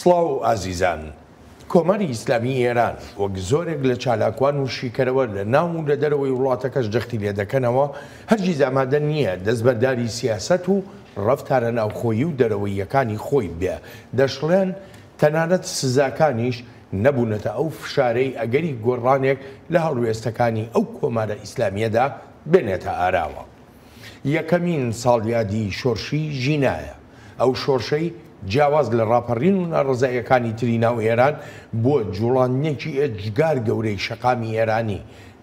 سڵاو ئازیزان. کۆماری ئیسلامیی ئێران وەک زۆرێک لە چالاکوان و شیکەرەوە لە ناو و لە دەرەوەی وڵاتەکەش جەختی لێ دەکەنەوە، هەرگیز ئامادە نییە دەستبەرداری سیاسەت و ڕەفتارە ناوخۆیی و دەرەوەییەکانی خۆی بێ، دەشڵێن تەنانەت سزاکانیش نەبوونەتە ئەو فشارەی ئەگەری گۆڕانێک لە هەڵوێستەکانی ئەو کۆمارە ئیسلامییەدا بێنێتە ئاراوە. یەکەمین ساڵیادی شۆرشی ژینایە. ئەو شۆرشەی جیاواز لە ڕاپەڕین و ناڕەزاییەکانی تری ناو ئێران بووە جوڵاندنێکی ئێجگار گەورەی شەقامی ئێرانی،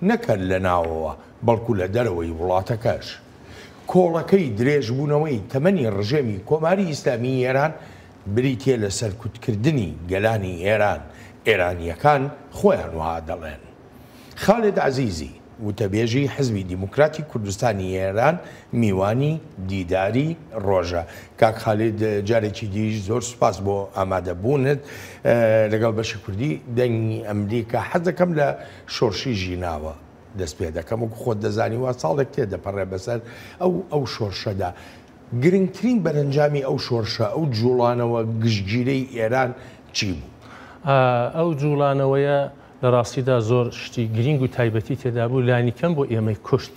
نەک هەر لە ناوەوە بەڵکو لە دەرەوەی وڵاتەکەش. کۆڵەکەی درێژبوونەوەی تەمەنی ڕژێمی کۆماری ئیسلامیی ئێران بریتییە لە سەرکوتکردنی گەلانی ئێران، ئێرانییەکان خۆیان وەها دەڵێن. خالد عەزیزی، وتەبێژی حزبی دیموکراتی کوردستانی ئێران میوانی دیداری ڕۆژە. کاک خالید جارێکی دیش زۆر سوپاس بۆ ئامادەبوونت لەگەڵ بەشی کوردی دەنگی ئەمریکا. حەز دەکەم لە شۆرشی ژیناوە دەست پێ دەکەم، وەکو خۆت دەزانی وا ساڵێک تێدەپەڕێ بەسەر ئەو ئەو شۆرشەدا. گرنگترین بەرەنجامی ئەو شۆرشە، ئەو جوڵانەوە گشتگیرەی ئێران چی بوو؟ ئەو جوڵانەوەیە لە ڕاستیدا زۆر شتی گرینگ و تایبەتی تێدا بوو، لانیکەم بۆ ئێمەی کورد.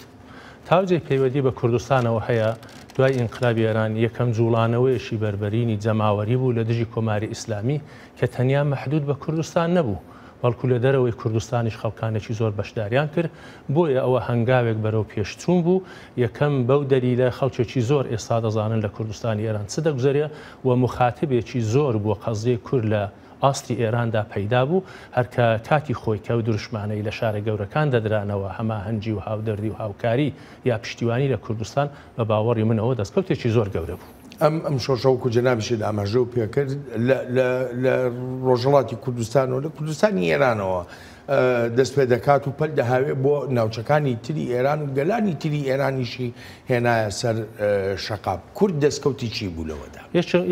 تاوجێک پەیوەندی بە کوردستانەوە هەیە، دوای ئینقلابی ئێران یەکەم جووڵانەوەیەکی بەربەرینی جەماوەری بوو لە دژی کۆماری ئیسلامی کە تەنیا مەحدوود بە کوردستان نەبوو، بەڵکوو لە دەرەوەی کوردستانیش خەڵکانێکی زۆر بەشداریان کرد، بۆیە ئەوە هەنگاوێک بەرەو پێشچوون بوو. یەکەم بەو دەلیلە خەڵکێکی زۆر ئێستا دەزانن لە کوردستانی ئێران چ دەگوزەرێ و موخاتبێکی زۆر بۆ قەزیەی کورد لە ئاستی ئێراندا پەیدا بوو، هەر کە کاتی خۆی کە ئەو دروشمانەی لە شارە گەورەکان دەدرانەوە، هەماهەنگی و هاودەردی و هاوکاری یا پشتیوانی لە کوردستان، بە باوەڕی من ئەوە دەستکەوتێکی زۆر گەورە بوو. ئەم ئەم شۆڕشە وەکوو جەنابیشت ئاماژەو پێ کرد لە لە لە ڕۆژهەڵاتی کوردستان و لە کوردستانی ئێرانەوە دەست پێ دەکات و پەل دەهاوێ بۆ ناوچەکانی تری ئێران و گەلانی تری ئێرانیشی هێنایە سەر شەقام. کورد دەستکەوتی چی بوو لەوەدا؟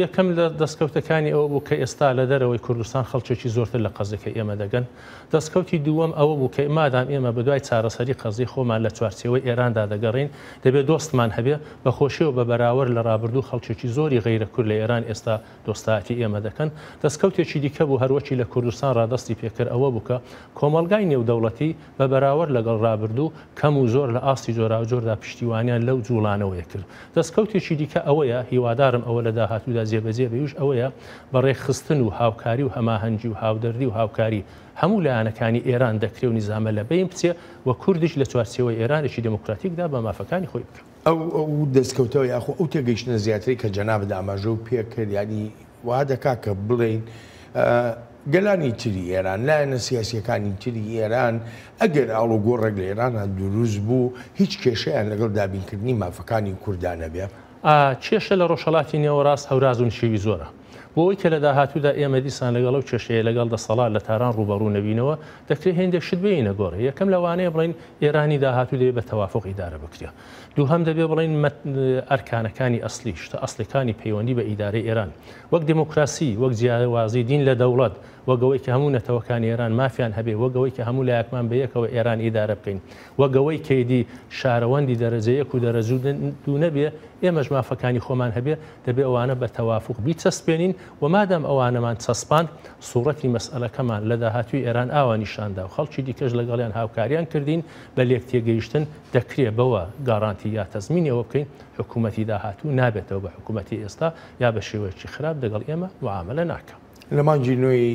یەکەم لە دەستکەوتەکانی ئەوە بوو کە ئێستا لە دەرەوەی کوردستان خەڵکێکی زۆرتر لە قەزیەکەی ئێمە دەگەن. دەستکەوتی دووەم ئەوە بوو کە مادام ئێمە بەدوای چارەسەری قەزیەی خۆمان لە چوارچێوەی ئێراندا دەگەڕێین، دەبێ دۆستمان هەبێ. بە خۆشیەوە بە بەراوەرد لە ڕابردوو خەڵکێکی زۆری غەیرە کورد لە ئێران ئێستا دۆستایەتی ئێمە دەکەن. دەستکەوتێکی دیکە بوو هەروەکی لە کوردستان ڕا دەستی پێکرد ئەوە بوو کە کۆمەڵگای نێودەوڵەتی بە بەراوەرد لەگەڵ ڕابردوو کەم و زۆر لە ئاستی جۆراوجۆردا پشتیوانیان لەو جووڵانەوەیە کرد. دەستکەوتێکی دیکە ئەوەیە هیوادارم ئەوە لە داهاتوودا جێبەجێ بێ ئەویش ئەوەیە بە ڕێکخستن و هاوکاری و هەماهەنگی و هاودەردی و هاوکاری هەموو لایەنەکانی ئێران دەکرێ و نیزامە لە بەین بچێ و کوردیش لە چوارچێوەی ئێرانێکی دێموکراتیکدا بە مافەکانی خۆی بگا. ئەو ئەو دەستکەوتە یاخۆ ئەو تێگەیشتنە زیاترەی کە جەنابت ئاماژەو پێ کرد یانی وا دەکا کە بڵێین گەلانی تری ئێران، لایەنە سیاسییەکانی تری ئێران ئەگەر ئاڵوگۆڕێک لە ئێرانا دروست بوو هیچ کێشەیان لەگەڵ دابینکردنی مافەکانی کوردا نەبێ؟ کێشە لە ڕۆژهەڵاتی نێوەڕاست هەوراز و نشێوی زۆرە. بۆ ئەوەی کە لە داهاتوودا ئێمە دیسان لەگەڵ ئەو کێشەیە لەگەڵ دەسەڵات لە تاران ڕووبەڕوو نەبینەوە، دەکرێ هێندێک شت بێینە گۆڕێ. یەکەم لەوانەیە بڵێین ئێرانی داهاتوو دەبێ بە تەوافوق ئیدارە بکرێ. دووهەم دەبێ بڵێین ئەرکانەکانی ئەسلی، شتە ئەسڵیەکانی پەیوەندی بە ئیدارەی ئێران، وەک دێموکراسی، وەک جیاوازی دین لە دەوڵەت، وەک ئەوەی کە هەموو نەتەوەکانی ئێران مافیان هەبێ، وەک ئەوەی کە هەموو لایەکمان بە یەکەوە ئێران ئیدارە بکەین، وەک ئەوەی کە ئیدی شارەوەندی دەرەجە یەک و دەرەجو دوو نەبێ، ئێمەش مافەکانی خۆمان هەبێ، دەبێ ئەوانە بە تەوافوق بیچەسپێنین و مادام ئەوانەمان چەسپاند، سوڕەتی مەسئەلەکەمان لە داهاتووی ئێران ئاوا نیشان دا و خەڵکی دیکەش لەگەڵیان هاوکاریان کردین بە لێکتێگەیشتن، دەکرێ بەوە گاڕانتی یا تەزمینی ئەوە بکەین حکوومەتی داهاتوو نابێتەوە بە حکوومەتی ئێستا یا بە شێوەیەکی خراپ دەگەڵ ئێمە موعامەلە ناکا. لە مانگی نۆی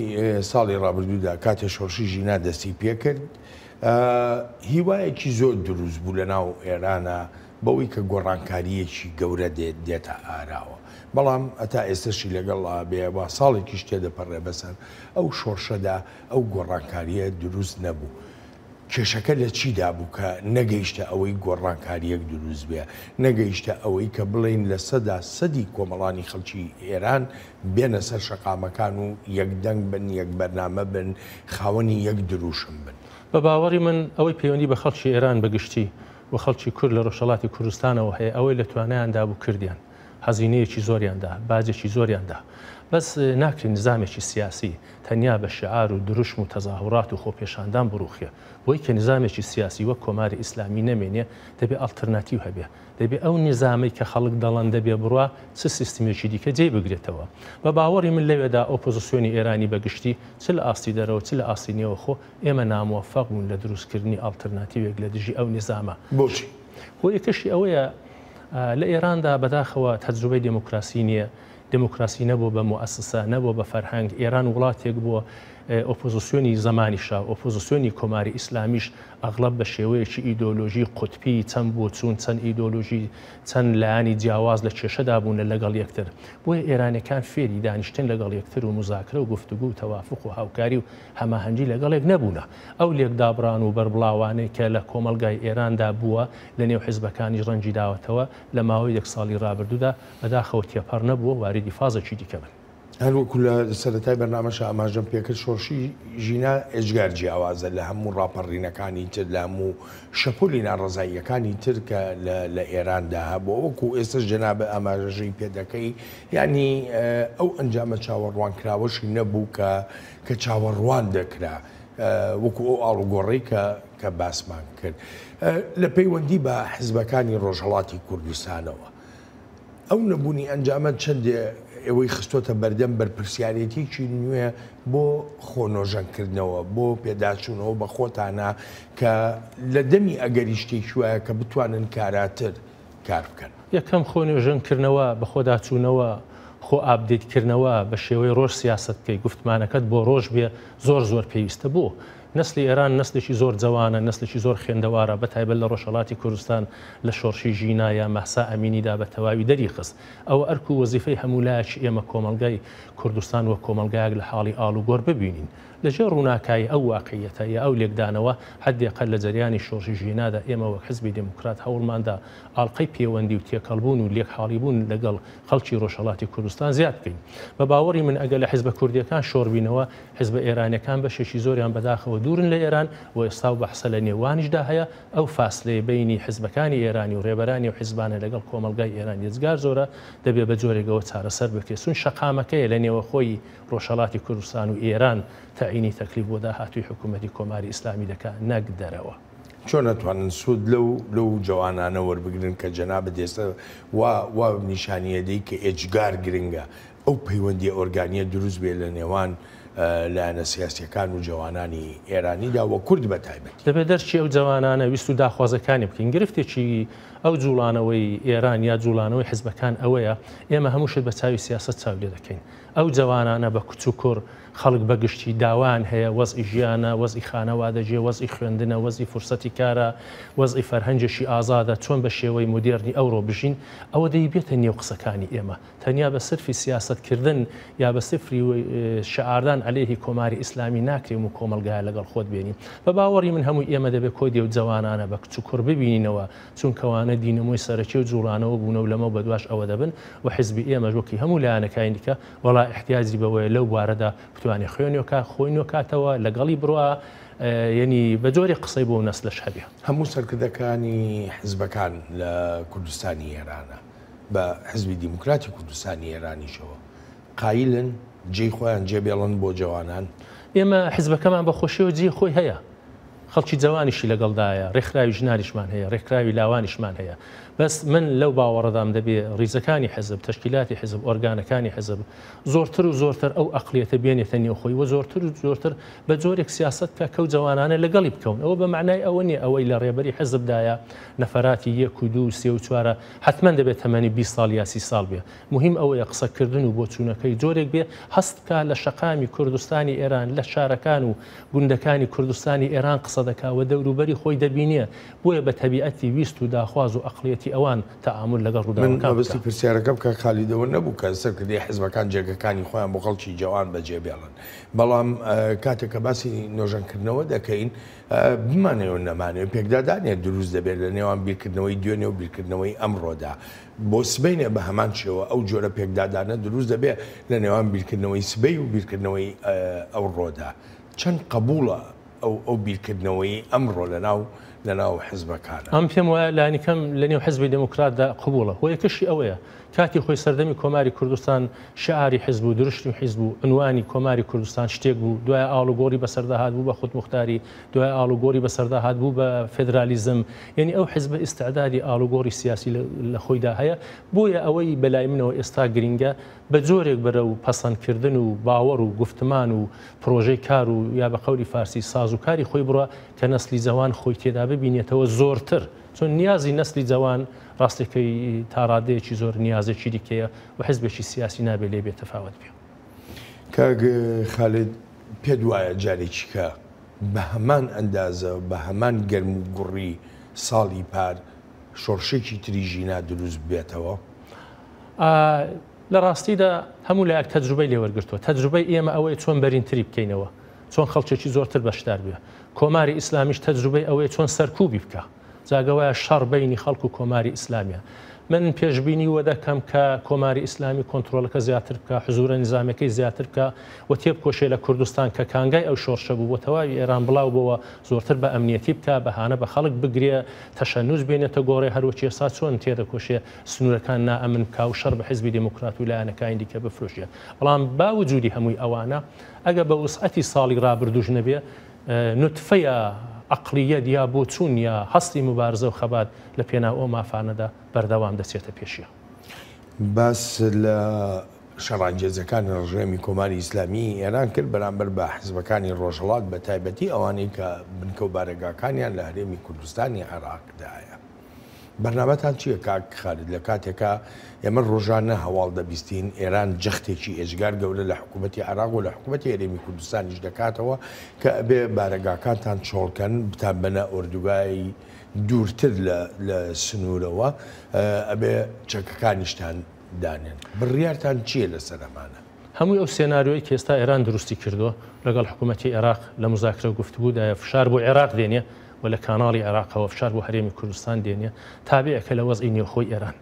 ساڵی ڕابردوودا کاتێ شۆڕشی ژینا دەستی پێکرد، هیوایەکی زۆر دروست بوو لە ناو ئێرانا بەوەی کە گۆڕانکارییەکی گەورە دێتە ئاراوە، بەڵام هەتا ئێستەشی لەگەڵا بێ وا ساڵێکیش تێدەپەڕێ بەسەر ئەو شۆڕشەدا ئەو گۆڕانکارییە دروست نەبوو. کێشەکە لە چیدا بوو کە نەگەیشتە ئەوەی گۆڕانکارییەک دروست بێ، نەگەیشتە ئەوەی کە بڵێین لە سەدا سەدی کۆمەڵانی خەڵکی ئێران بێنە سەر شەقامەکان و یەک دەنگ بن، یەک بەرنامە بن، خاوەنی یەک دروشم بن؟ بە باوەڕی من ئەوەی پەیوەندی بە خەڵکی ئێران بە گشتی و خەڵکی کورد لە ڕۆژهەڵاتی کوردستانەوە هەیە ئەوەی لە توانایاندا بوو کردیان. هەزینەیەکی زۆریان دا، باجێکی زۆریان دا. بەس ناکرێ نیزامێکی سیاسی تەنیا بە شیعار و دروشم و تەزاهورات و خۆپێشاندان بڕووخێ. بۆی کە نیزامێکی سیاسی وەک کۆماری ئیسلامی نەمێنێ، دەبێ ئاڵترناتیو هەبێ. دەبێ ئەو نیزامەی کە خەڵک دەڵەن دەبێ بڕوا، چ سیستمێکی دیکە جێی بگرێتەوە. بە باوەڕی من لەوێدا ئۆپۆزسیۆنی ئێرانی بە گشتی، چ لە ئاستی دەرەوە چ لە ئاستی نێوەخۆ، ئێمە ناموەفەق بوون لە دروستکردنی ئاڵترناتیوێک لە دژی ئەو نیزامە. بۆچی؟ هۆیەکەشی ئەوەیە لە ئێراندا بەداخەوە تەجروبەی دێموکراسی نییە، دێموکراسی نەبووە بە موئەسسە، نەبووە بە فەرهەنگ، ئێران وڵاتێک بووە ئۆپۆزسیۆنی زەمانی شا، ئۆپۆزسیۆنی کۆماری ئیسلامیش ئەغڵەب بە شێوەیەکی ئیدۆلۆژی قوتپی چەند بۆچوون، چەند ئیدۆلۆژی، چەند لایەنی جیاواز لە کێشەدا بوونە لەگەڵ یەکتر. بۆیە ئێرانیەکان فێری دانیشتن لەگەڵ یەکتر و موزاکرە و گفتوگو و تەوافوق و هاوکاری و هەماهەنگی لەگەڵ یەک نەبوونە. ئەو لێکدابڕان و بەربڵاوانەی کە لە کۆمەڵگای ئێراندا بووە، لە نێو حیزبەکانیش ڕەنگی داوەتەوە، لە ماوەی یەک ساڵی ڕابردوودا بەداخەوە تێپەڕ نەبووە واریدی فازێکی دیکە بن. هەر وەکوو لە سەرەتای بەرنامەشا ئاماژەم پێکرد، شۆڕشی ژینا ئێجگار جیاوازە لە هەموو ڕاپەڕینەکانی تر، لە هەموو شەپۆلی ناڕەزاییەکانی تر کە لە ئێراندا هەبووە، وەکوو ئێستەش جەنابت ئاماژەی پێ دەکەی، یانی ئەو ئەنجامە چاوەڕوانکراوەشی نەبوو کە کە چاوەڕوان دەکرا، وەکوو ئەو ئاڵوگۆڕەی کە کە باسمان کرد. لە پەیوەندی بە حزبەکانی ڕۆژهەڵاتی کوردستانەوە، ئەو نەبوونی ئەنجامە چەندێ ئێوەی خستۆتە بەردەم بەرپرسیارێتیەکی نوێ بۆ خۆ نۆژەنکردنەوە، بۆ پێداچوونەوە بە خۆتانا کە لە دەمی ئەگەری شتێکی وایە کە بتوانن کاراتر کار بکەن؟ یەکەم خۆ نۆژەنکردنەوە، بەخۆداچوونەوە، خۆ update کردنەوە، بە شێوەی ڕۆژ سیاسەت بکەی، گوفتمانەکەت بۆ ڕۆژ بێ زۆر زۆر پێویستە. بۆ؟ نەسلی ئێران نەسلێکی زۆر جەوانە، نەسلێکی زۆر خوێندەوارە، بە تایبەت لە ڕۆژهەڵاتی کوردستان لە شۆڕشی ژینا یا مەهسا ئەمینیدا بە تەواوی دەری خست. ئەوە ئەرک و وەزیفەی هەموو لایەکی ئێمە کۆمەڵگای کوردستان وەک کۆمەڵگایەک لە حاڵی ئاڵوگۆر ببینین. لە ژێر ڕووناکایی ئەو واقعیەتە یا ئەو لێکدانەوە حەدێقەل لە جەریانی شۆڕشی ژینادا ئێمە وەک حزبی دێموکرات هەوڵمان دا ئاڵقەی پێوەندی و تێکەڵبوون و لێکحاڵیبوون لەگەڵ خەڵکی ڕۆژهەڵاتی کوردستان زیاد بکەین. بە باوەڕی من ئەگەر لە حزبە کوردییەکان شۆڕ بینەوە، حزبە ئێرانیەکان بەشێکی زۆریان بەداخەوە دوورن لە ئێران و ئێستا و بەحسە لە نێوانیشدا هەیە، ئەو فاسلەی بەینی حزبەکانی ئێرانی و ڕێبەرانی ئەو حزبانە لەگەڵ کۆمەڵگای ئێران یەجگار زۆرە، دەبێ بە جۆرێک ئەوە چارەسەر بکرێت چون شەقامەکەیە لە نێوەخۆی ڕۆژهەڵاتی کوردستان و ئێران تەعینی تەکلیف بۆ داهاتووی حکوومەتی کۆماری ئیسلامی دەکا نەک دەرەوە. چۆن ئەتوانن سوود لەو لەو جەوانانە وەربگرن کە جەنابت ئێستا وا وا نیشانی ئەدەی کە ئێجگار گرنگە ئەو پەیوەندیە ئۆرگانیە دروست بێ لە نێوان لایەنە سیاسیەکان و جەوانانی ئێرانیدا و کورد بە تایبەتی؟ دەبێ دەرکی ئەو جەوانانە ویست و داخوازەکانی بکەین. گرفتێکی ئەو جوڵانەوەی ئێران یا جوڵانەوەی حزبەکان ئەوەیە ئێمە هەموو شت بە چاوی سیاسەت چاو لێ دەکەین. ئەو جەوانانە بە کچ و کوڕ، خەڵک بە گشتی داوایان هەیە، وەزعی ژیانە، وەزعی خانەوادەگیە، وەزعی خوێندنە، وەزعی فرسەتی کارە، وەزعی فەرهەنگێکی ئازادە، چۆن بە شێوەی مودێرنی ئەوڕۆ بژین، ئەوە دەی بێتە نێو قسەکانی ئێمە. تەنیا بە سرفی سیاسەت کردن یا بە سفری شعاردان عەلەیهی کۆماری ئیسلامی ناکرێ هەموو کۆمەڵگایە لەگەڵ خۆت بێنی. بە باوەڕی من هەمووی ئێمە دەبێ کۆدی ئەو جەوانانە بە کچ و کوڕ ببینینەوە، چونکە ئەوانە دینەمۆی سەرەکی و جوڵانەوە بوونە و لەمەو بەدواش ئەوە دەبن و حزبی ئێمەش وەکی هەموو لایەنەکانی دیکە وەڵا ئیحتیاجی بەوەیە لەو بوارەدا بتوانێ خۆی نۆکا خۆی نۆکاتەوە لەگەڵی بڕوا یەنی بە جۆرێک قسەی بۆ نەسلەش هەبێ. هەموو سەرکردەکانی حزبەکان لە کوردستانی ئێرانە بە حزبی دیموکراتی کوردستانی ئێرانیشەوە قایلن جێی خۆیان جێ بێڵن بۆ جەوانان؟ ئێمە حزبەکەمان بە خۆشیەوە جێی خۆی هەیە. خەڵکی جەوانیشی لەگەڵدایە، ڕێکخراوی ژنانیشمان هەیە، ڕێکخراوی لاوانیشمان هەیە. بەس من لەو باوەڕەدام دەبێ ڕیزەکانی حزب، تەشکیلاتی حزب، ئۆرگانەکانی حزب زۆرتر و زۆرتر ئەو ئەقڵیەتە بێنێتە نێو خۆی و زۆرتر و زۆرتر بە جۆرێک سیاسەت بکا کەو جەوانانە لەگەڵی بکەون. ئەوە بە مەعنای ئەوە نییە ئەوەی لە ڕێبەری حزبدایە نەفەراتی یەک و دوو و سێ و چوارە حەتمەن دەبێ تەمەنی 20 ساڵ یا 30 ساڵ بێ. موهیم ئەوەیە قسەکردن و بۆچوونەکەی جۆرێک بێ هەست بکا لە شەقامی کوردستانی ئێران، لە شارەکان و گوندەکانی کوردستانی ئێران قسە دەکا و دەوروبەری خۆی دەبینێ، بۆیە بە تەبیعەتی ویست و داخواز و ئەقڵیەتی ئەوان تەعامول لەگەڵ من ڕووداوەکان بکا. مەبەستی پرسیارەکەم کاک خالید ئەوە نەبوو کە سەرکردەی حزبەکان جێگەکانی خۆیان بۆ خەڵکی جەوان بەجێ بێڵن، بەڵام کاتێک کە باسی نۆژەنکردنەوە دەکەین بمانەوێ و نەمانەوێ پێکدادانێک دروست دەبێت لە نێوان بیرکردنەوەی دوێنێ و بیرکردنەوەی ئەمڕۆدا. بۆ سبەینێ بە هەمان شێوە ئەو جۆرە پێکدادانە دروست دەبێت لە نێوان بیرکردنەوەی سبەی و بیرکردنەوەی ئەوڕۆدا. چەند قەبووڵە ئەو ئەو بیرکردنەوەی ئەمڕۆ لەناو لەناو حزبەکانە؟ ئەم پێم وایە لانیکەم لەنێو حزبی دێموکراتدا قبووڵە. هۆیەکەشی ئەوەیە کاتی خۆی سەردەمی کۆماری کوردستان شیعاری حیزب و دروشمی حیزب و عنوانی کۆماری کوردستان شتێک بوو، دوای ئاڵوگۆڕی بەسەردا هات بوو بە خودموختاری، دوای ئاڵوگۆڕی بەسەردا هات بوو بە فێدرالیزم، یەنی ئەو حیزبە ئیستعدادی ئاڵوگۆڕی سیاسی لە خۆیدا هەیە، بۆیە ئەوەی بەلای منەوە ئێستا گرینگە بە جۆرێک بەرەو پەسەندکردن و باوەڕ و گوفتمان و پرۆژەی کار و یا بە قەولی فارسی سازوکاری خۆی بڕوا کە نەسلی جەوان خۆی تێدا ببینێتەوە زۆرتر چون نیازی نەسلی جەوان ڕاستەکەی تا ڕادەیەکی زۆر نیازێکی دیکەیە و حزبێکی سیاسی نابێ لێ بێ تەفاوت بێ. کاک خالید پێت وایە جارێکی کە بە هەمان ئەندازە بە هەمان گەرم و گوڕی ساڵی پار شۆڕشێکی تری ژینا دروست ببێتەوە؟ لە ڕاستیدا هەموو لایەک تەجروبەی لێ وەرگرتووە. تەجروبەی ئێمە ئەوەیە چۆن بەرینتری بکەینەوە، چۆن خەڵکێکی زۆرتر بەشدار بێ. کۆماری ئیسلامیش تەجروبەی ئەوەیە چۆن سەرکووبی بکا. جا گەوایە شەڕ بەینی خەڵک و کۆماری ئیسلامیە. من پێشبینی وە دەکەم کە کۆماری ئیسلامی کۆنترۆڵەکە زیاتر بکا، حزوورە نیزامیەکەی زیاتر بکا و تێبکۆشێ لە کوردستان کە کانگای ئەو شۆڕشە بوو بۆ تەواوی ئێران بڵاو بۆوە زۆرتر بە ئەمنیەتی بکا، بەهانە بە خەڵک بگرێ، تەشەنوج بێنێتە گۆڕێ، هەروەکی ئێستا چۆن تێدەکۆشێ سنوورەکان نائەمن بکا و شەڕ بە حیزبی دێموکرات و لایەنەکانی دیکە بفرۆشێ. بەڵام با وجوودی هەمووی ئەوانە ئەگە بە وسعەتی ساڵی ڕابردووش نەبێ، نوتفە یا عەقڵییەت یا بۆچوون یا هەستی موبارزە و خەبات لە پێناو ئەو مافانەدا بەردەوام دەچێتە پێشیان. باس لە شەڕانگێزەکانی ڕژێمی کۆماری ئیسلامیی ئێران کرد بەرامبەر بە حزبەکانی ڕۆژهەڵات بە تایبەتی ئەوانەی کە بنکە و بارەگاکانیان لە هەرێمی کوردستانی عێراقدایە. بەرنامەتان چییە کاک خالید لە کاتێکا ئێمە ڕۆژانە هەواڵ دەبیستین ئێران جەختێکی ئێجگار گەورە لە حکوومەتی عێراق و لە حکوومەتی هەرێمی کوردستانیش دەکاتەوە کە ئەبێ بارەگاکانتان چۆڵکەن بتانبەنە ئۆردوگای دوورتر لە سنوورەوە ئەبێ چەکەکانیشتان دانێن بڕیارتان چییە لەسەر ئەمانە؟ هەمووی ئەو سێناریۆی کە ئێستا ئێران دروستی کردووە لەگەڵ حکوومەتی عێراق لە مزاکرە و گفتوگودایە فشار بۆ عێراق دێنێ و لە کاناڵی عێراقەوە فشار بۆ هەرێمی کوردستان دێنێ تابعێکە لە وەزعی نێوخۆی ئێران.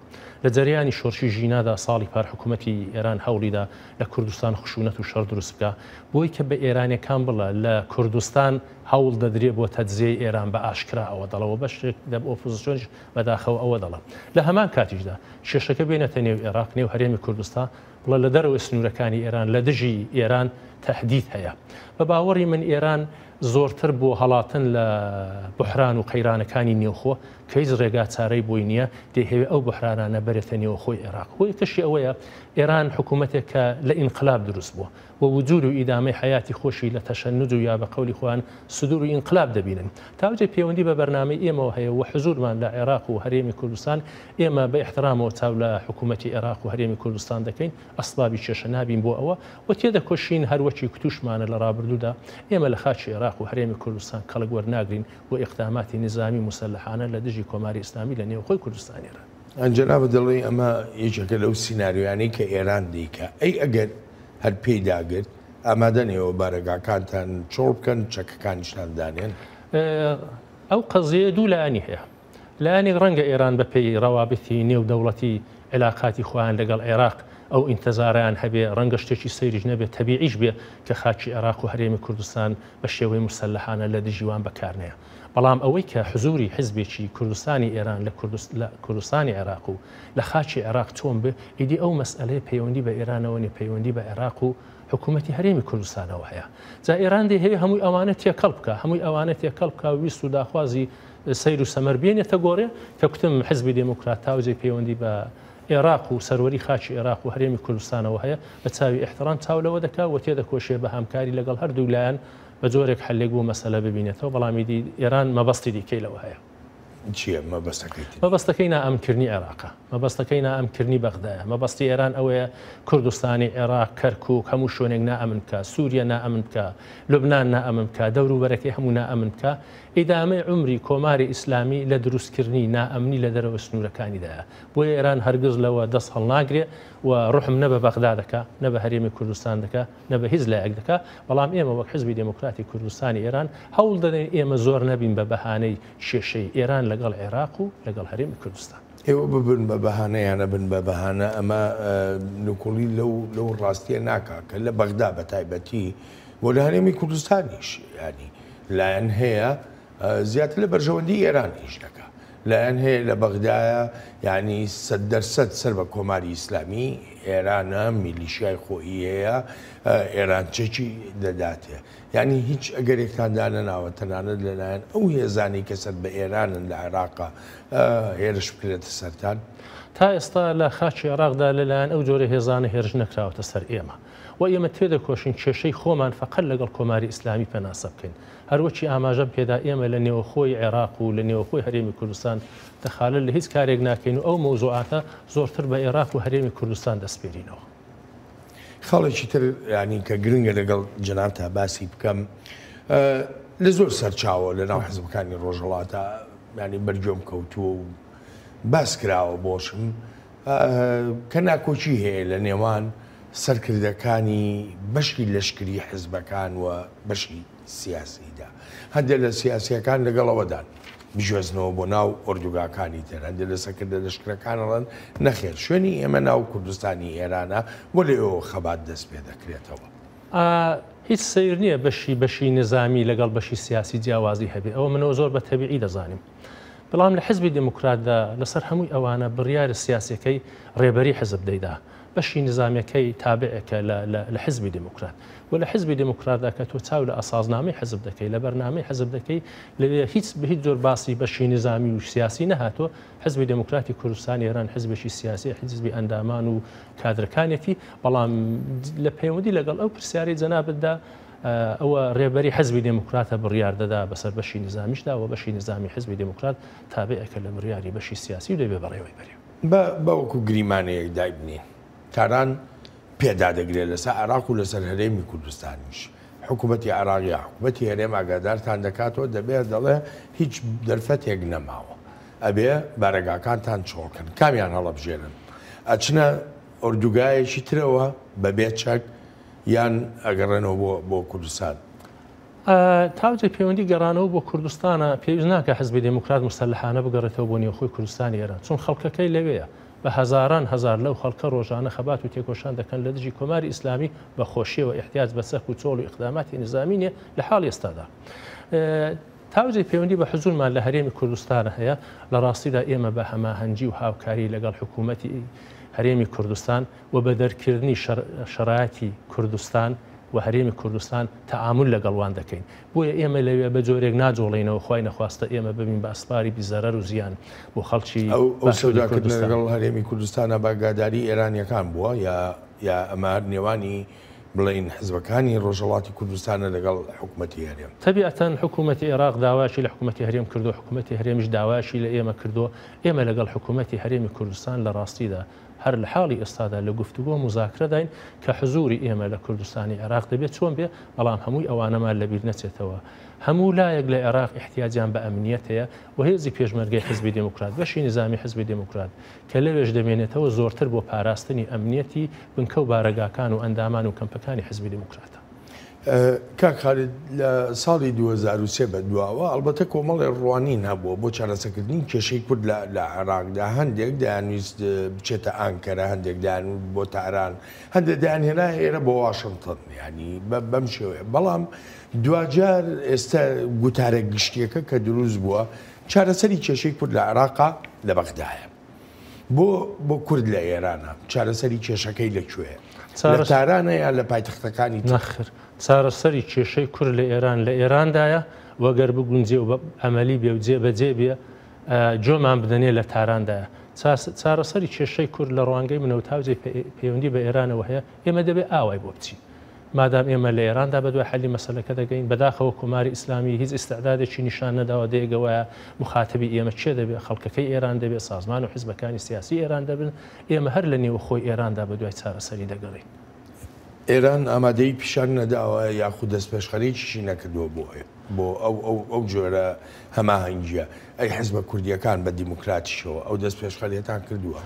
لە جەریانی شۆرشی ژینادا ساڵی پار حکوومەتی ئێران هەوڵیدا لە کوردستان خشوونەت و شەڕ دروست بکا بۆی کە بە ئێرانیەکان بڵێ لە کوردستان هەوڵ دەدرێ بۆ تەجزیەی ئێران بە ئاشکرا ئەوە دەڵێ و بەشێک لە ئۆپۆزیسیۆنیش بەداخەوە ئەوە دەڵێ. لە هەمان کاتیشدا کێشەکە بێنێتە نێو ئێراق نێو هەرێمی کوردستان بڵێ لە دەرەوەی سنوورەکانی ئێران لە دژی ئێران تەهدید هەیە. بە باوەڕی من ئێران زۆرتر بۆ هەڵاتن لە بوحران و قەیرانەکانی نێوخۆ کە هیچ ڕێگا چارەی بۆی نییە دەیهەوێ ئەو بوحرانانە بەرێتە نێوخۆی ئێراق. هۆیەکەشی ئەوەیە ئێران حکوومەتێک کە لە ئینقلاب دروست بووە و وجود و ئیدامەی حەیاتی خۆشی لە تەشەنوج و یا بە قەولی خۆیان سدور و ئینقلاب دەبینن. تاوجێ پێوەندی بە بەرنامەی ئێمەوە هەیە و حزوورمان لە عێراق و هەرێمی کوردستان، ئێمە بە ئیحترامەوە چاو لە حکوومەتی عێراق و هەرێمی کوردستان دەکەین، ئەسبابی کێشە نابین بۆ ئەوە و تێدەکۆشین هەر وەکی کوتوشمانە لە ڕابردوودا ئێمە لە خاکی عێراق و هەرێمی کوردستان کەڵک وەرناگرین بۆ ئیقداماتی نیزامی موسەلەحانە لە دژی کۆماری ئیسلامی لە نێوخۆی کوردستانی ئێران. جەنابت دەڵێی ئەمە یەکێکە لەو سیناریۆیانەی کە ئێران دەیکا، ئەی ئەگەر هەر پێی داگرت، ئامادەن ئێوە بارەگاکانتان چۆڵ بکەن، چەکەکانیشتان دانێن؟ ئەو قەزیەیە دوو لایەنی هەیە. لایەنێک ڕەنگە ئێران بە پێی ڕەوابتی نێودەوڵەتی عیلاقاتی خۆیان لەگەڵ عێراق ئەو ئینتەزارەیان هەبێ، ڕەنگە شتێکی سەیریش نەبێ، تەبیعیش بێ کە خاکی عێراق و هەرێمی کوردستان بە شێوەی موسەلەحانە لە دژی وان بەکار نەیە. بەڵام ئەوەی کە حزووری حیزبێکی کوردستانی ئێران لە کوردستانی عێراق و لە خاکی عێراق چۆن بێ، ئیدی ئەو مەسئەلەیە پەیوەندی بە ئێرانەوە نیە، پەیوەندی بە عێراق و حکوومەتی هەرێمی کوردستانەوە هەیە. جا ئێران دەیهەوێ هەمووی ئەوانە تێکەڵ بکا، هەمووی ئەوانە تێکەڵ بکا و ویست و داخوازی سەیر و سەمەر بێنێتە گۆڕێ، کە کوتم حیزبی دێموکرات تاوجێ پەیوەندی بە عێراق و سەروەری خاکی عێراق و هەرێمی کوردستانەوە هەیە، بە چاوی ئیحترام چاو لەوە دەکا و تێدەکۆشێ بە هامکاری لەگەڵ هەردوو لایەن بە جۆرێک حەلێک بۆ مەسەلە ببینێتەوە، بەڵام ئیدی ئێران مەبەستی دیکەی لەوە هەیە. چییە مەبەستەکەی تری؟ مەبەستەکەی نائەمنکردنی عێراقە، مەبەستەکەی نائەمنکردنی بەغدایە، مەبەستی ئێران ئەوەیە کوردستانی عێراق، کەرکووک، هەموو شوێنێک نائەمن بکا، سووریە نائەمن بکا، لوبنان نائەمن بکا، دەوروبەرەکەی هەموو نائەمن بکا. ئیدامەی عومری کۆماری ئیسلامی لە دروستکردنی نائەمنی لە دەرەوەی سنوورەکانیدایە. بۆیە ئێران هەرگز لەوە دەست هەڵناگرێ و ڕوحم نە بە بەغدا دەکا، نە بە هەرێمی کوردستان دەکا، نە بە هیچ لایەک دەکا، بەڵام ئێمە وەک حزبی دێموکراتی کوردستانی ئێران هەوڵ دەدەین ئێمە زۆر نەبین بە بەهانەی کێشەی ئێران لەگەڵ عێراق و لەگەڵ هەرێمی کوردستان. ئێوە ببن بە بەهانە یا نەبن بە بەهانە ئەمە نکوڵی لەو لەو ڕاستیە ناکا کە لە بەغدا بە تایبەتی و لە هەرێمی کوردستانیش یانی. لایەن هەیە زیاتر لە بەرژەوەندی ئێران ئیش دەکا، لایەن هەیە لە بەغدایە یانی 100% سەر بە کۆماری ئیسلامی ئێرانە، میلیشیای خۆیی هەیە، ئێران چەکی دەداتێ. یانی هیچ ئەگەرێکتان دانەناوە تەنانەت لەلایەن ئەو هێزانەی کە سەر بە ئێرانن لە عێراقا هێرش بکرێتە سەرتان؟ تا ئێستا لە خاکی عێراقدا لەلایەن ئەو جۆرە هێزانە هێرش نەکراوەتە سەر ئێمە و ئێمە تێدەکۆشین کێشەی خۆمان فەقەت لەگەڵ کۆماری ئیسلامی پێناسە بکەین. هەروەکی ئاماژەم پێدا ئێمە لە نێوەخۆی عێراق و لە نێوەخۆی هەرێمی کوردستان دەخالەت لە هیچ کارێک ناکەین و ئەو مەوزوعاتە زۆرتر بە عێراق و هەرێمی کوردستان دەسپێرینەوە. خاڵێکی تر یانی کە گرنگە لەگەڵ جەنابتا باسی بکەم لە زۆر سەرچاوە لە ناو حزبەکانی ڕۆژهەڵاتە یانی بەرگوێم کەوتووە و باس کراوە بۆشم کە ناکۆکی هەیە لە نێوان سەرکردەکانی بەشی لەشکری حزبەکان و بەشی سیاسیدا. هەندێک لە سیاسییەکان لەگەڵ ئەوەدان بگوێزنەوە بۆ ناو ئۆردوگاکانی تر، هەندێک لە سەرکردە لەشکرەکان ئەڵێن نەخێر شوێنی ئێمە ناو کوردستانی ئێرانە و لەوێوە خەبات دەست پێ دەکرێتەوە. هیچ سەیر نییە بەشی بەشی نیزامی لەگەڵ بەشی سیاسی جیاوازی هەبێ، ئەوە منەوە زۆر بە تەبیعی دەزانم. بەڵام لە حزبی دێموکراتدا لەسەر هەمووی ئەوانە بڕیارە سیاسیەکەی ڕێبەری حزب دەیدا. بەشی نیزامیەکەی تابعێکە لە لە حزبی دێموکرات و لە حزبی دێموکراتدا کە تۆ چاو لە ئەساسنامەی حزب دەکەی لە بەرنامەی حزب دەکەی لەوێ هیچ بە هیچ جۆر باسی بەشی نیزامی و سیاسی نەهاتووە. حزبی دێموکراتی کوردستانی ئێران حزبێکی سیاسیە، حزبی ئەندامان و کادرەکانێتی، بەڵام لە پەیوەندی لەگەڵ ئەو پرسیارەی جەنابتدا ئەوە ڕێبەری حزبی دێموکراتە بڕیار دەدا بەسەر بەشی نیزامیشدا و بەشی نیزامی حزبی دێموکرات تابعێکە لە بڕیاری بەشی سیاسی و دەبێ بەڕێوەی بەرێ. با با وەکو گریمانەیەک دایبنێین تاران پێ دادەگرێت لەسەر عێراق و لەسەر هەرێمی کوردستانیش حکوومەتی عێراق یا حکوومەتی هەرێم ئاگادارتان دەکاتەوە دەبێ دەڵێ هیچ دەرفەتێک نەماوە ئەبێ بارەگاکانتان چۆڵکەن کامیان هەڵەبژێرن ئەچنە ئۆردوگایەکی ترەوە بەبێ چەک یان ئەگەڕێنەوە بۆ بۆ کوردستان؟ تاوجێ پەیوەندی گەڕانەوە بۆ کوردستانە، پێویست ناکا حزبی دێموکرات موسەلەحانە بگەڕێتەوە بۆ نێوخۆی کوردستانی ئێران، چون خەڵکەکەی لەوێیە. بە هەزاران هەزار لەو خەڵکە ڕۆژانە خەبات و تێکۆشان دەکەن لە دژی کۆماری ئیسلامی، بە خۆشییەوە ئیحتیاج بە چەک و چۆڵ و ئیقداماتی نیزامی نییە لە حاڵی ئێستادا. تاوجێ پەیوەندی بە حزوورمان لە هەرێمی کوردستانە هەیە، لە ڕاستیدا ئێمە بە هەماهەنگی و هاوکاری لەگەڵ حکوومەتی هەرێمی کوردستان و بە دەرکردنی شەرایەتی کوردستان و هەرێمی کوردستان تەعامول لەگەڵ وان دەکەین. بۆیە ئێمە لەوێ بە جۆرێک ناجوڵێینەوە خوای نەخواستە ئێمە ببین بە ئەسپاری بی زەرەر و زیان بۆ خەڵکی ئەو باشووری سەوداکردنە کوردستان. لەگەڵ هەرێمی کوردستانا بە ئاگاداری ئێرانیەکان بووە یا یا ئەمە هەر نێوانی بڵێین حزبەکانی ڕۆژهەڵاتی کوردستانە لەگەڵ حکومەتی هەرێم؟ تەبیعەتەن حکومەتی ئێراق داوایەکی لە حکومەتی هەرێم کردووە، حکومەتی هەرێمیش داوایەکی لە ئێمە کردووە، ئێمە لەگەڵ حکومەتی هەرێمی کوردستان لە ڕاستیدا هەر لە حاڵی ئێستادا لە گفتوگۆ و موزاکرەداین کە حزووری ئێمە لە کوردستانی عێراق دەبێ چۆن بێ، بەڵام هەمووی ئەوانەمان لە بیر نەچێتەوە. هەموو لایەک لە عێراق ئیحتیاجیان بە ئەمنییەت هەیە و هێزی پێشمەرگەی حیزبی دێموکرات، بەشی نیزامی حیزبی دێموکرات کە لەوێش دەمێنێتەوە زۆرتر بۆ پاراستنی ئەمنییەتی بنکە و بارەگاکان و ئەندامان و کەمپەکانی حیزبی دێموکراتە. کاک خالید لە ساڵی 2003 بە دواوە ئەڵبەتە کۆمەڵێ ڕوانین هەبووە بۆ چارەسەکردنی کێشەی کورد لە عێراقدا، هەندێک دەیانویست بچێتە ئانکەرە، هەندێک دەیانوت بۆ تاران، هەندێک دەیانهێنا ئێرە بۆ واشنتن، یانی بەم شێوەیە. بەڵام دواجار ئێستا گوتارە گشتییەکە کە دروست بووە چارەسەری کێشەی کورد لە عێراقا لە بەغدایە. بۆ بۆ کورد لە ئێرانە چارەسەری کێشەکەی لە کوێیە؟ لە تارانە یا لە پایتەختەکانی تر؟ نەخر، چارەسەری کێشەی کورد لە ئێران لە ئێراندایە و گەر بگونجێ و عەمەلی بێ و جێ بەجێ بێ گوێمان بدەنێ لە تاراندایە. چارەسەری کێشەی کورد لە ڕوانگەی منەوە تاوجێ پەیوەندی بە ئێرانەوە هەیە، ئێمە دەبێ ئاوای بۆ بچین. مادام ئێمە لە ئێراندا بەدوای حەلی مەسەلەکە دەگەین، بەداخەوە کۆماری ئیسلامی هیچ ئیستعدادێکی نیشان نەداوە دەیگەوایە موخاتبی ئێمە کێ دەبێ، خەڵکەکەی ئێران دەبێ، سازمان و حیزبەکانی سیاسی ئێران دەبن، ئێمە هەر لە نێوخۆی ئێراندا بەدوای چارەسەری دەگەڕێین. ئێران ئامادەیی پیشان نەداوە یاخود دەستپێشخەرییشی نەکردووە بۆ بۆ ئەو ئەو ئەو جۆرە هەماهەنگییە. ئەی حیزبە کوردییەکان بە دیموکراتیشەوە ئەو دەستپێشخەرییەتان کردووە؟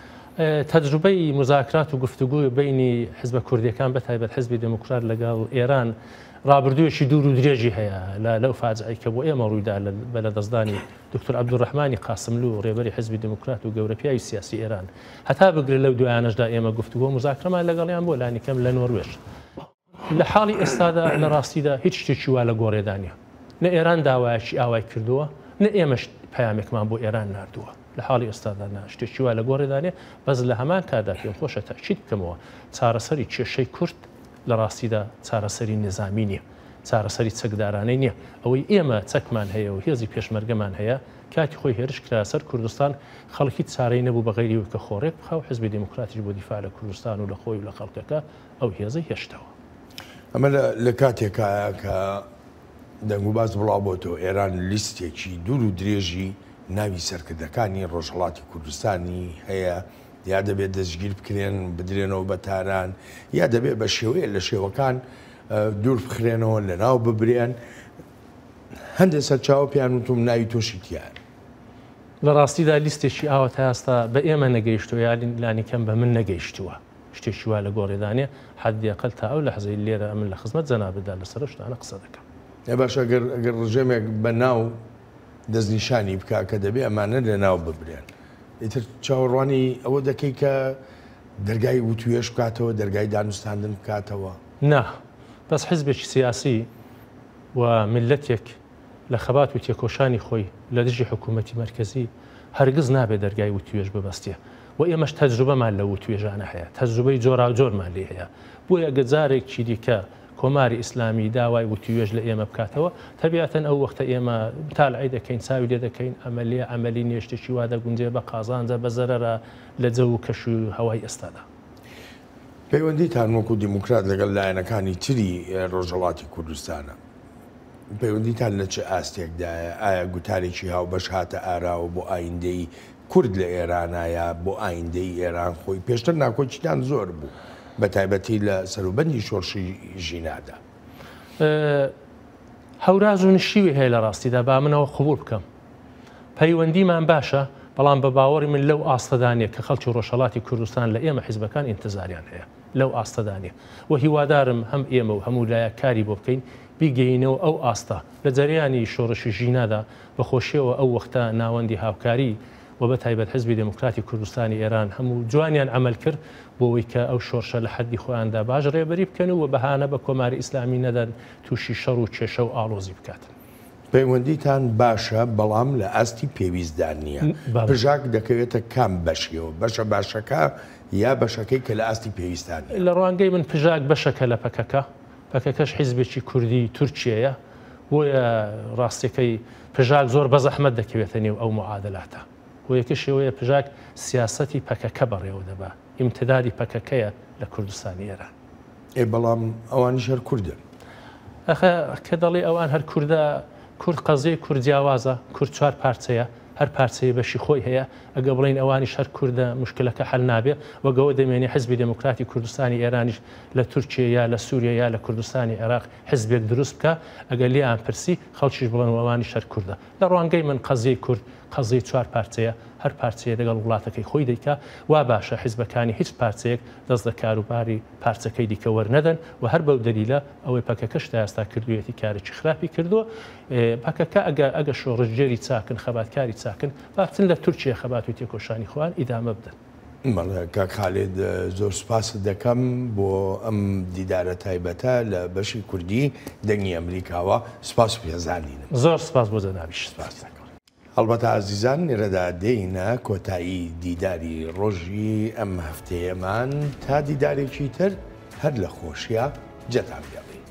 تەجروبەی موزاکرات و گفتوگۆی بەینی حزبە کوردیەکان بە تایبەت حزبی دێموکرات لەگەڵ ئێران ڕابردوویەکی دوور و درێژی هەیە لە لەو فاجعەی کە بۆ ئێمە ڕوویدا بە لەدەستدانی دکتۆر عەبدولڕەحمانی قاسملوو ڕێبەری حزبی دێموکرات و گەورە پیاوی سیاسی ئێران هەتا بگرە لەو دوایانەشدا ئێمە گفتوگۆ و موزاکرەمان لەگەڵیان بووە لانیکەم لە نۆروێژ. لە حاڵی ئێستادا لە ڕاستیدا هیچ شتێکی وا لە گۆڕێدا نیە. نە ئێران داوایەکی ئاوای کردووە، نە ئێمەش پەیامێکمان بۆ ئێران ناردووە. لە حاڵی ئێستادا نا شتێکی وا لە گۆڕێدا نیە، بەس لە هەمان کاتدا پێم خۆشە تەئکید بکەمەوە چارەسەری کێشەی کورد لە ڕاستیدا چارەسەری نیزامی نیە، چارەسەری چەکدارانەی نیە. ئەوەی ئێمە چەکمان هەیە و هێزی پێشمەرگەمان هەیە، کاتی خۆی هێرش کرایە سەر کوردستان، خەڵک هیچ چارەی نەبوو بە غەیری ئەوەی کە خۆ ڕێک بخا و حیزبی دێموکراتیش بۆ دیفاع لە کوردستان و لە خۆی و لە خەڵکەکە ئەو هێزەی هێشتەوە. ئەمە لە کاتێکایە کە دەنگوباس بڵاوبۆتەوە ئێران لیستێکی دوور و درێژی ناوی سەرکردەکانی ڕۆژهەڵاتی کوردستانی هەیە، یا دەبێت دەستگیر بکرێن بدرێنەوە بە تاران یا دەبێت بە شێوەیە لە شێوەکان دوور بخرێنەوە لەناو ببرێن. هەندێک سەرچاوە پێیان وتوم ناوی تۆشی تیایە. لە ڕاستیدا لیستێکی ئاوا تا ئێستا بە ئێمە نەگەیشتووە یا لانیکەم بە من نەگەیشتووە. شتێکی وا لە گۆڕێدا نیە، حەدی ئەقەل تا ئەو لەحزەی لێرە ئەمن لە خزمەت جەنابتدا لەسەر ئەو شتانە قسە دەکەم. ئێ باشە گەر گەر ڕژێمێک بە ناو دەستنیشانی بکا کە دەبێ ئەمانە لە ناو ببرێن ئیتر چاوەڕوانی ئەوە دەکەی کە دەرگای وتوێژ بکاتەوە دەرگای دانوستاندن بکاتەوە؟ نا بەس حیزبێکی سیاسی و میللەتێک لە خەبات و تێکۆشانی خۆی لە دژی حکوومەتی مەرکەزی هەرگز نابێ دەرگای وتوێژ ببەستێ و ئێمەش تەجروبەمان لەو وتوێژانە هەیە، تەجروبەی جۆراوجۆرمان لێ هەیە. بۆیە گەر جارێکی دیکە کۆماری ئیسلامی داوای وتوێژ لە ئێمە بکاتەوە، تەبیعەتەن ئەو وەختە ئێمە متالعەی دەکەین، چاوی لێ دەکەین، ئەمەلیە، عەمەلی نییە، شتێکی وا دەگونجێ، بە قازانجە، بە زەرەرە لە جەو و کەش و هەوای ئێستادا. پەیوەندیتان وەکوو دیموکرات لەگەڵ لایەنەکانی تری ڕۆژهەڵاتی کوردستانە، پەیوەندیتان لە چ ئاستێکدایە؟ ئایا گوتارێکی هاوبەش هاتە ئاراوە بۆ ئایندەی کورد لە ئێرانا یا بۆ ئایندەی ئێران خۆی؟ پێشتر ناکۆکیتان زۆر بوو، بە تایبەتی لە سەروبەندی شۆڕشی ژینادا. هەوراز و نشیوی هەیە لە ڕاستیدا با من ئەوە قبوڵ بکەم. پەیوەندیمان باشە، بەڵام بە باوەڕی من لەو ئاستەدا نییە کە خەڵکی ڕۆژهەڵاتی کوردستان لە ئێمە حیزبەکان ئینتزاریان هەیە. لەو ئاستەدا نییە و هیوادارم هەم ئێمە و هەموو لایەک کاری بۆ بکەین بیگەینەوە ئەو ئاستە. لە جەریانی شۆڕشی ژینادا بە خۆشیەوە ئەو وەختە ناوەندی هاوکاری و بە تایبەت حیزبی دێموکراتی کوردستانی ئێران هەموو جوانیان عەمەل کرد بۆ وەی کە ئەو شۆرشە لە حەدی خۆیاندا باش ڕێبەری بکەن و بەهانە بە کۆماری ئیسلامی نەدەن تووشی شەڕ و کێشە و ئاڵۆزی بکات. پەیوەندیتان باشە بەڵام لە ئاستی پێویستدا نییە. پژاک دەکەوێتە کام بەشیەوە؟ بەشە باشەکە یا بەشەکەی کە لە ئاستی پێویستدا نییە؟ لە ڕوانگەی من پژاک بەشەکە لە پەکەکە، پەکەکەش حیزبێکی کوردی تورکیەیە، بۆیە ڕاستیەکەی پژاک زۆر بەزەحمەت دەکەوێتە نێو ئەو معادلاتە. هۆیەکەشی ئەوەیە پژاک سیاسەتی پەکەکە بەڕێوە دەبا، ئیمتدادی پەکەکەیە لە کوردستانی ئێران. ئێ بەڵام ئەوانیش هەر کوردن. ئەخە کە دەڵێی ئەوان هەر کوردە، کورد قەزیەی کورد جیاوازە، کورد چوار پارچەیە، هەر پارچەیە بەشی خۆی هەیە، ئەگە بڵێین ئەوانیش هەر کوردە موشکلەکە حەل نابێ، وەک ئەوە دەمێنێ حزبی دێموکراتی کوردستانی ئێرانیش لە تورکیە یا لە سوریە یا لە کوردستانی عێراق حزبێک دروست بکا، ئەگەر لێیان پرسی خەڵکیش بڵێن ئەوانیش هەر کوردە. لە ڕوانگەی من قەزیەی کورد قەزیەی چوار پارچەیە، هەر پارچەیە لەگەڵ وڵاتەکەی خۆی دەیکا، وا باشە حیزبەکانی هیچ پارچەیەک دەست لە کاروباری پارچەکەی دیکە وەرنەدەن و هەر بەو دەلیلە ئەوەی پەکەکەش تا ئێستا کردوویەتی کارێکی خراپی کردووە. پەکەکە ئەگە ئەگە شۆڕشگێری چاکن، خەباتکاری چاکن، با بچن لە تورکیە خەبات و تێکۆشانی خۆیان ئیدامە بدەن. بەڵێ کاک خالید زۆر سوپاست دەکەم بۆ ئەم دیدارە تایبەتە لە بەشی کوردی دەنگی ئەمریکاوە سوپاس و پێزانینم. زۆر سوپاس بۆ جەنابیشت. سوپاس دەکەم. هەڵبەتە ئازیزان لێرەدا دێینە کۆتایی دیداری ڕۆژی ئەم هەفتەیەمان تا دیدارێکی تر هەر لە خۆشیا جێتان بێڵین.